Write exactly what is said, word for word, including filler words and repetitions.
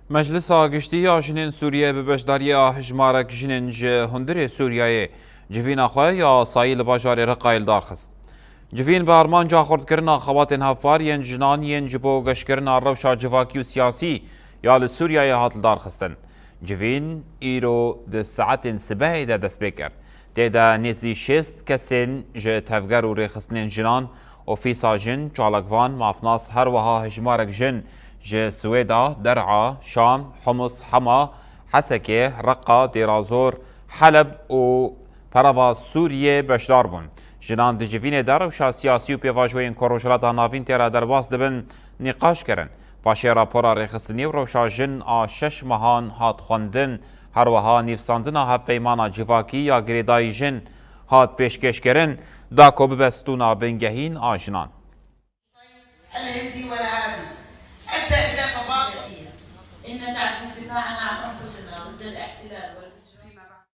Meclisa Giştî ya Jinên Sûriyê bi beşdariya hejmarek jinên ji hundirê Sûriyeyê civîna xwe ya asayî li bajarê Reqayê li dar xist. Civîn bi armanca xurtkirina xebatên hevpar yên jinan yên ji bo geşkirina rewşa civakî û siyasî ya li Sûriyeyê hat lidarxistin. Civîn îro di saetên sibehê de dest pê kir. Tê de nêzî şêst kesên ji tevger û rêxistinên jinan, ofîsa jin, çalakvan, mafnas, her wiha hejmarek jin ji Swêda, Der'a, Şam, Humus, Hema, Hesekê, Reqa, Dêrazor, Heleb û Perava Sûriyê beşdar bûn. Jinan di civînê de rewşa siyasî û pêvajoyên ku Rojhilata Navîn tê re derbas dibin, nîqaş kirin. Paşê rapora rêxistinî û rewşa jin a şeş mehan hat xwendin, her wiha nîvsandina hevpeymana civakî ya girêdayî jin hat pêşkêşkirin, da ku bibe stûna bingehîn a jinan. الهندي ولا هادي. أدى إلى قضاء. إن تعزيز دفاعنا عن أنفسنا ضد الاحتلال والهجرة.